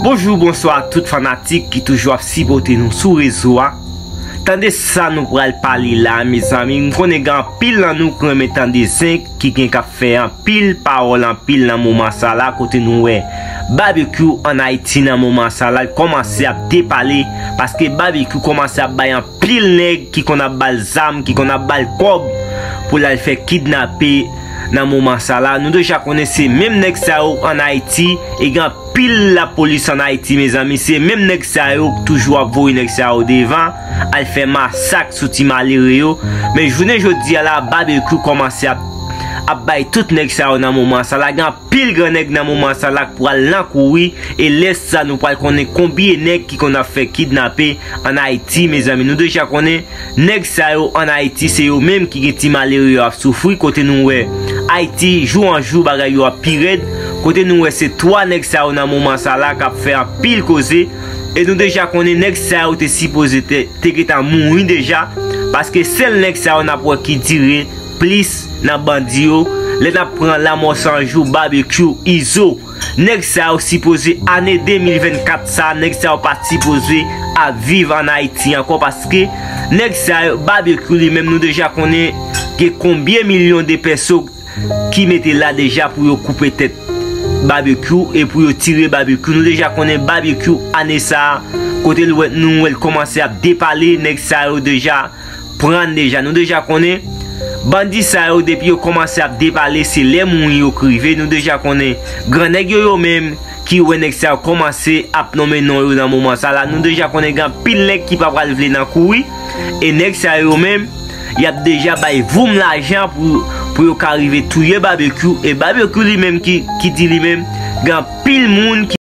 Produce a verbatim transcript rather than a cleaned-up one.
Bonjou, bonswa a tout fanatik ki toujou ap sipòte nou sou rezo a. Tande sa nou pral pale la, mezanmi. M konnen gen anpil nan nou k renmen tande zen ki gen k ap fè anpil pawòl anpil nan moman sa la, kote nou wè Babekyou ann Ayiti nan moman sa la, l kòmanse ap depale, paske Babekyou kòmanse ap bay anpil nèg ki konn ap ba l zam, ki konn ap ba l kòb pou l al fè kidnape nan moman sa la. Nou deja konnen se menm nèg sa yo ann Ayiti, e gen anpil lapolis ann Ayiti, mezanmi. Se menm nèg sa yo k toujou ap voye nèg sa yo devan, al fè masak sou ti malere yo. Men jounen jodi a la, Babekyou kòmanse ap, ap bay tout nèg sa yo nan moman sa la. Gen anpil gran nèg nan moman sa la k pral nan kouri, e lè sa nou pral konnen konbyen nèg ki konn ap fè kidnape ann Ayiti, mezanmi. Nou deja konnen nèg sa yo ann Ayiti, se yo menm ki gen ti malere yo ap soufri, kote nou wè Ayiti, jou an jou, bagay yo ap pi rèd, kote nou wè se twa nèg sa yo nan moman sa la k ap fè anpil koze, e nou deja konnen nèg sa yo te sipoze te, te gentan mouri deja, paske sèl nèg sa yo n ap wè ki dire plis nan bandi yo, lè n ap pran Lanmò San Jou, Babekyou, Izo. Nèg sa yo sipoze, ane de mil vennkat sa, nèg sa yo pa t sipoze ap viv ann Ayiti ankò, paske nèg sa yo, Babekyou li menm, nou deja konnen gen konbyen milyon de pèso ki mete la deja pou yo koupe tèt Babekyou e pou yo tire Babekyou. Nou deja konnen Babekyou ane sa a, kote l wè, nou wè l kòmanse ap depale, nèg sa yo deja pran deja. Nou deja konnen bandi sa yo, depi yo kòmanse ap depale, se lè mouri yo k rive. Nou deja konnen gran nèg yo, yo menm ki wè nèg sa yo kòmanse ap nonmen non yo nan moman sa la. Nou deja konnen gen anpil nèg ki pa pral vle nan kouri, e nèg sa yo menm, y ap deja bay voum lajan pou, pou yo ka rive touye Babekyou, e Babekyou li menm ki, ki di li menm, gen anpil moun ki